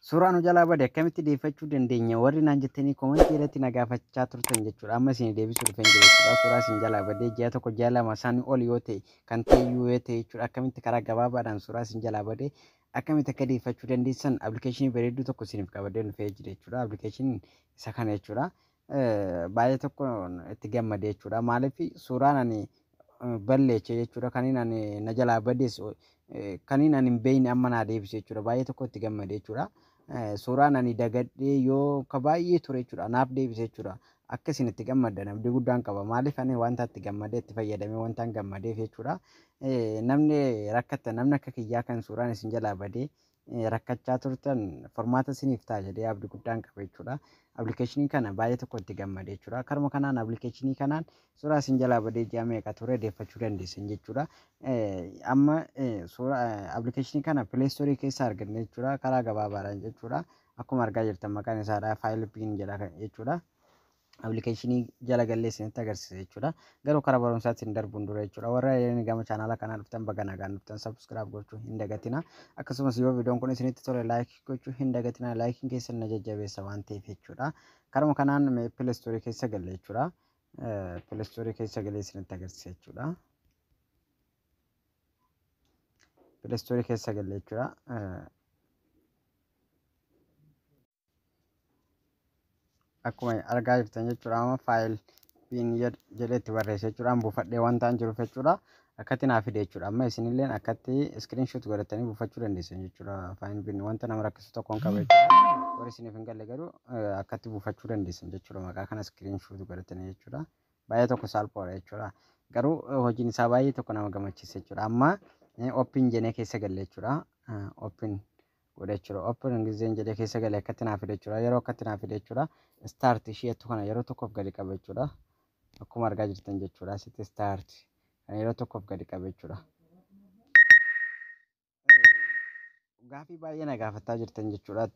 Suuraa nu jalaa bade akkamitti deeffachuu dandeenya warri naan jettanii koomentii irratti na gaafachaa turtan jechuudha. Amma isin deebisuu dhufeen jira jechuudha. Suuraa isin jalaa badee ji'a tokko, ji'a lama isaan ol yoo ta'e, kan ta'e iyyuu yoo ta'e jechuudha. Akkamitti karaa gabaabaadhaan suuraa isin jalaa badee akkamitti akka deeffachuu dandeessan appilikeeshinii bareedduu tokko isiniif qabadee dhufee jira jechuudha. Appilikeeshiniin isa kana jechuudha. Baay'ee tokko itti gammade jechuudha. Maaliif suuraan ani balleeche jechuudha. Kan ani na jalaa badees kan ani hin beekne amma naa deebise jechuudha. Baay'ee tokko itti gammade jechuudha. Suuraan ani dagadhee yoo ka baay'ee ture jechuudha, naaf deebise jechuudha. Akka isin itti gammaddan abdii guddaan qaba. Maaliif ani wanta itti gammadee itti fayyadamee wanta hin gammadeef jechuudha. Namni rakkattan, namni akka kiyyaa kan suuraan isin jalaa badee rakkachaa turtan, formaata isiniif ta'a jedhee abdii guddaan qaba jechuudha. Appilikeeshinii kana baay'ee tokko itti gammade jechuudha. Karuma kanaan appilikeeshinii kanaan suuraa isin jalaa badee ji'a meeqa ture deeffachuu dandeessan jechuudha. Amma suuraa appilikeeshinii kana Play Store keessaa arganne jechuudha. Karaa gabaabaadhaan jechuudha. Akkuma argaa jirtan maqaan isaadha File Bin jedha jechuudha. Appilikeeshinii jala gallee isinitti agarsiisa jechuudha. Garuu karaa barumsaatiin darbuun dura jechuudha. Warra inni gama chaanaala kanaa dhuftan, baga nagaan dhuftan, subscribe gochuu hin dagatina. Akkasumas yoo viidiyoon kun isinitti tole like gochuu hin dagatina. Laayikiin keessan na jajjabeessa waan ta'eef jechuudha. Karuma kanaan Play Store keessa galle jechuudha. Play Store keessa galee isinitti agarsiisa jechuudha. Play Store keessa galle jechuudha. Akkuma argaa jirtan jechuudha, amma File Bin jedhee itti barreesse jechuudha. Buufadhee wanta hin jiruuf jechuudha. Akkatti naa fide jechuudha. Amma isinillee akkatti screenshot godhatanii buufachuu dandeessan jechuudha. File Bin wanta nama rakkisu tokko hin qabu jechuudha. Warri isiniif hin galle garuu akkatti buufachuu dandeessan jechuudha. Maqaa kana screenshot godhatanii jechuudha. Baay'ee tokko salphaadha jechuudha. Garuu hojiin isaa baay'ee tokko nama gammachiisa jechuudha. Amma open jennee keessa galle jechuudha. Open godhe jechuudha. Open gizeen jedhee keessa galee akkatti naa fide jechuudha. Yeroo akkatti naa fide jechuudha. Start isheetu kana yeroo tokkoof gadi qaba jechuudha. Akkuma argaa jirtan jechuudha. Asitti start kan yeroo tokkoof gadi qaba jechuudha. Gaafii baay'ee na gaafataa jirtan jechuudha.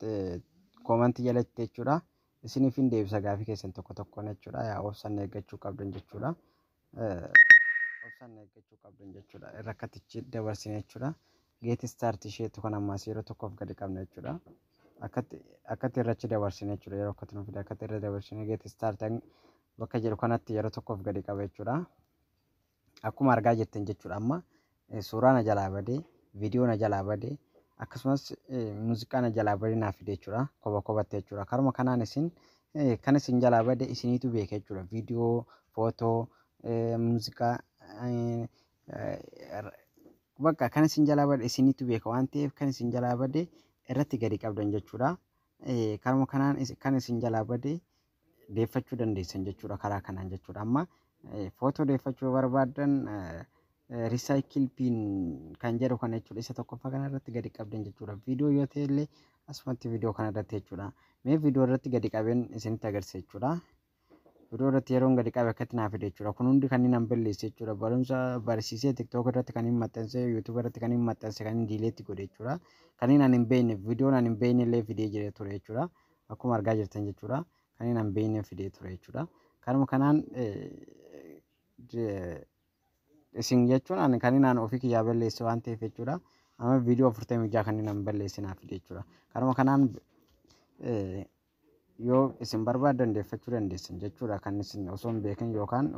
Koomantii jalatti jechuudha. Isiniif hin deebisa gaafii keessan tokko tokkoon jechuudha. Yaa obsaan eeggachuu qabdan jechuudha. Obsaan eeggachuu qabdan jechuudha. Irra akkatichi dabarsine jechuudha. Get start isheetu kan ammaas yeroo tokkoof gadi qabna jechuudha. Akkatti irrachi dabarsine jechuudha. Yeroo akkatti nu fide akkatti irra dabarsine get start bakka jedhu kanatti yeroo tokkoof gadi qaba jechuudha. Akkuma argaa jirtan jechuudha, amma suuraa na jalaa badee, viidiyoo na jalaa badee, akkasumas muuziqaa na jalaa badee naa fide jechuudha. Koba kobatti jechuudha. Karuma kanaan isin kan isin jalaa bade isiniitu beeka jechuudha. Viidiyoo, footoo, muuziqaa, bakka kan isin jalaa bade isiniitu beeka waan ta'eef kan isin jalaa bade irratti gadi qabdan jechuudha. Karuma kanaan kan isin jalaa bade deeffachuu dandeessan jechuudha, karaa kanaan jechuudha. Amma footoo deeffachuu barbaaddan recycle bin kan jedhu kana jechuudha. Isa tokkoffaa kana irratti gadi qabdan jechuudha. Viidiyoo yoo ta'e illee asumatti viidiyoo kana irratti jechuudha. Mee viidiyoo irratti gadi qabeen isinitti agarsiisa jechuudha. Viidiyoo irratti yeroon gadi qabe akkatti naa fide jechuudha. Kun hundi kan inni balleesse jechuudha. Barumsa barsiisee TikTok irratti kan inni maxxanse, YouTube irratti kan inni maxxanse, kan inni delete godhe jechuudha. Kan inni ani hin beekne, viidiyoon ani hin beekne illee fidee jira ture jechuudha. Akkuma argaa jirtan jechuudha. Kan inni hin beekne fidee ture jechuudha. Kanuma kanaan isin jechuun ani kan inni ofii kiyyaa balleesse waan ta'eef jechuudha. Amma viidiyoo 46 kan inni balleesse naa fide jechuudha. Kanuma kanaan yoo isin barbaaddan deeffachuu dandeessan jechuudha. Kan isin osoo hin beekin yookaan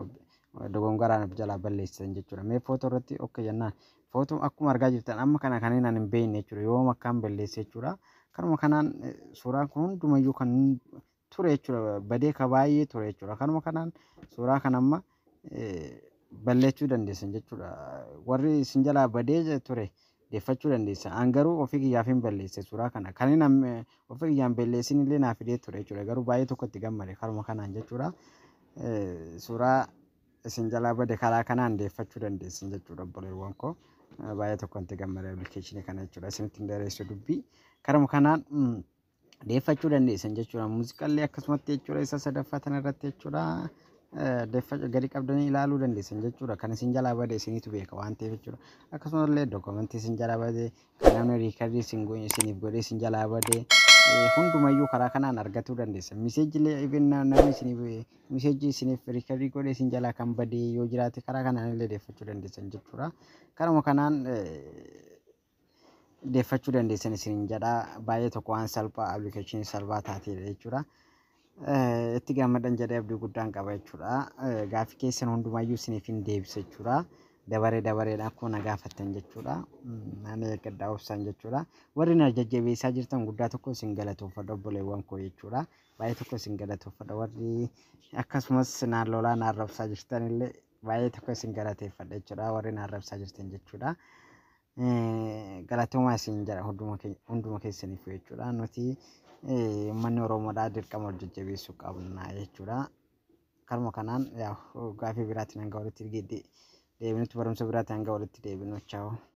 dogongoraan of jalaa balleessan jechuudha. Mee footoo irratti okay jennaan footoo akkuma argaa jirtan amma kana kan inni hin beekne jechuudha. Yoom akkaan balleesse jechuudha. Kanuma kanaan suuraan kun hundumayyuu kan ture jechuudha. Badee ka baay'ee ture jechuudha. Kanuma kanaan suuraa kan amma balleessuu dandeessan jechuudha. Warri isin jalaa badee ture deeffachuu dandeessan. An garuu ofii kiyyaaf hin balleesse suuraa kana. Kan inni ofii kiyyaan balleessin illee naa fidee ture jechuudha. Garuu baay'ee tokko itti gammade karuma kanaan jechuudha. Suuraa isin jalaa bade karaa kanaan deeffachuu dandeessan jechuudha, obboleewwan koo. Baay'ee tokko itti gammade appilikeeshinii kana jechuudha. Isinitti hin dheeressu dubbii. Karuma kanaan deeffachuu dandeessan jechuudha. Muuziqaallee akkasumatti jechuudha, isa sadaffaa kana irratti jechuudha. Gadi qabdanii ilaaluu dandeessan jechuudha. Kan isin jalaa bade isiniitu beeka waan ta'eef jechuudha. Akkasumallee dookumentii isin jalaa bade, kan namni record isiniif godhee isin jalaa bade hundumayyuu karaa kanaan argachuu dandeessan. Miseejilee even namni isiniif miseejii isiniif record godhee isin jalaa kan bade yoo jiraate karaa kanaan illee deeffachuu dandeessan jechuudha. Karuma kanaan Deeffachuu dandeessan isiniin jedha. Baay'ee tokko waan salphaa, appilikeeshinii salphaa taateedha jechuudha. Itti gammadan jedhee abdii guddaan qaba jechuudha. Gaaffii keessan hundumayyuu isiniif hin deebisa jechuudha. Dabaree dabareedhaan akkuma na gaafattan jechuudha. Ani eeggadhaa obsaan jechuudha. Warri na jajjabeessaa jirtan guddaa tokko isin galatoonfadha, obboleewwan koo jechuudha. Baay'ee tokko isin galatoonfadha. Warri akkasumas naan lolaa na arrabsaa jirtan illee baay'ee tokko isin galateeffadha jechuudha. Warri na arrabsaa jirtan jechuudha. Galatoomaa isin jedha hunduma keessaniif jechuudha. Nuti uummanni Oromoodhaa dirqama wal jajjabeessuu qabna jechuudha. Karuma kanaan gaaffii biraatiin hanga walitti deebinutti, barumsa biraatiin hanga walitti deebinu, ciao.